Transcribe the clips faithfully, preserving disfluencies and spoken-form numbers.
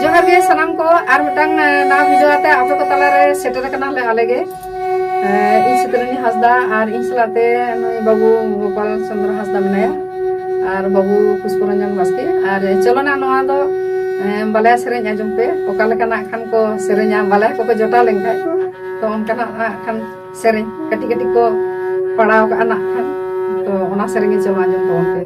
ᱡᱚᱦᱟᱨ ᱜᱮ ᱥᱟᱱᱟᱢ ᱠᱚ, ᱟᱨ ᱢᱤᱫᱴᱟᱝ, ᱮ, ᱱᱟᱣᱟ ᱵᱷᱤᱰᱤᱭᱳ ᱟᱛᱮ ᱟᱯᱮ ᱠᱚ ᱛᱟᱞᱟᱨᱮ ᱥᱮᱴᱮᱨ ᱟᱠᱟᱱᱟᱞᱮ ᱟᱞᱮ ᱜᱮ᱾ ᱮ, ᱤᱧ ᱥᱤᱛᱨᱟᱹᱱᱤ ᱦᱟᱸᱥᱫᱟ ᱟᱨ ᱤᱧ ᱥᱟᱞᱟᱜ ᱛᱮ ᱱᱩᱭ ᱵᱟᱹᱵᱩ ᱜᱳᱯᱟᱞ ᱪᱚᱸᱫᱽᱨᱚ ᱦᱟᱸᱥᱫᱟ ᱢᱮᱱᱟᱭᱟ ᱟᱨ ᱵᱟᱹᱵᱩ ᱯᱩᱥᱯᱚᱨᱚᱧᱡᱚᱱ ᱵᱟᱥᱠᱮ᱾ ᱟᱨ ᱪᱚᱞᱚ ᱱᱟ ᱱᱚᱣᱟ ᱫᱚ, ᱮ, ᱵᱟᱞᱟᱭᱟ ᱥᱮᱨᱮᱧ ᱟᱸᱡᱚᱢ ᱯᱮ, ᱚᱠᱟ ᱞᱮᱠᱟᱱᱟᱜ ᱠᱷᱟᱱ ᱠᱚ ᱥᱮᱨᱮᱧᱟ, ᱵᱟᱞᱟᱭᱟ ᱠᱚᱠᱚ ᱡᱚᱴᱟᱣ ᱞᱮᱱᱠᱷᱟᱡ ᱛᱚ ᱚᱱᱠᱟᱱᱟᱜ ᱱᱟᱜ ᱠᱷᱟᱱ ᱥᱮᱨᱮᱧ ᱠᱟᱹᱴᱤᱡ ᱠᱟᱹᱴᱤᱡ ᱠᱚ ᱯᱟᱲᱟᱣ ᱠᱟᱜᱼᱟ ᱱᱟᱜ ᱠᱷᱟᱱ, ᱛᱚ ᱚᱱᱟ ᱥᱮᱨᱮᱧ ᱜᱮ ᱪᱚᱞᱚ ᱟᱸᱡᱚᱢ ᱛᱟᱵᱚᱱ ᱯᱮ᱾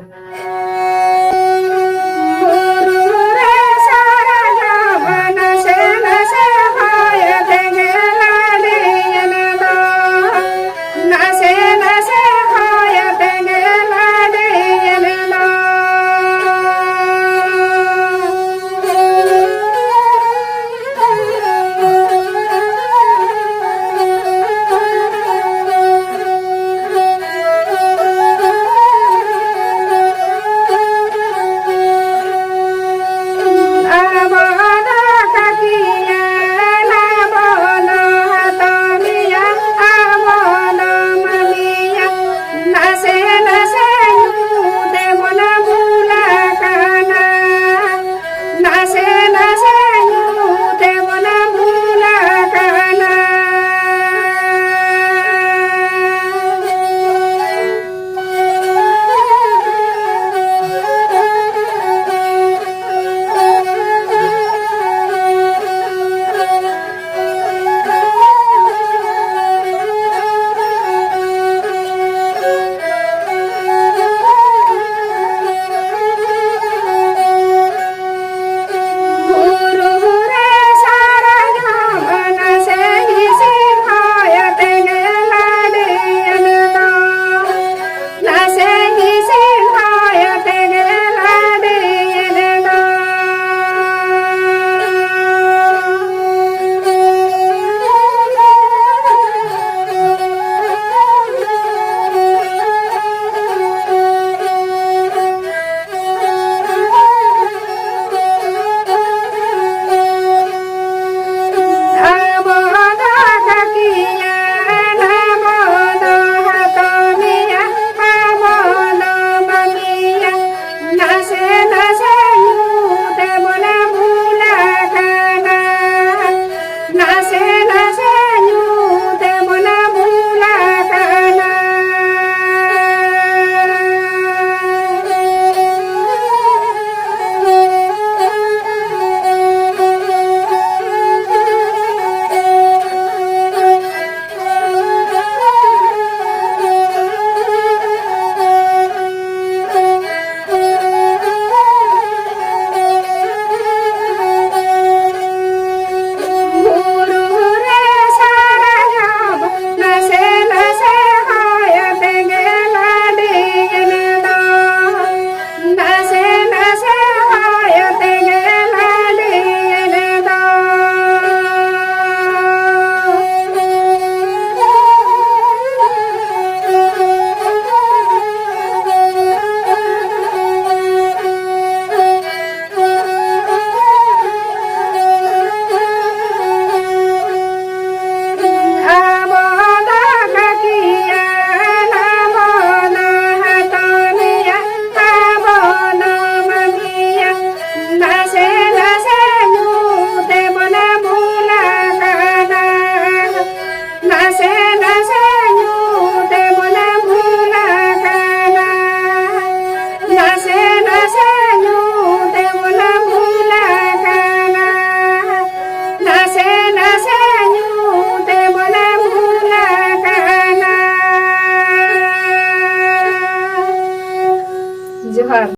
ᱡᱚᱦᱟᱨ᱾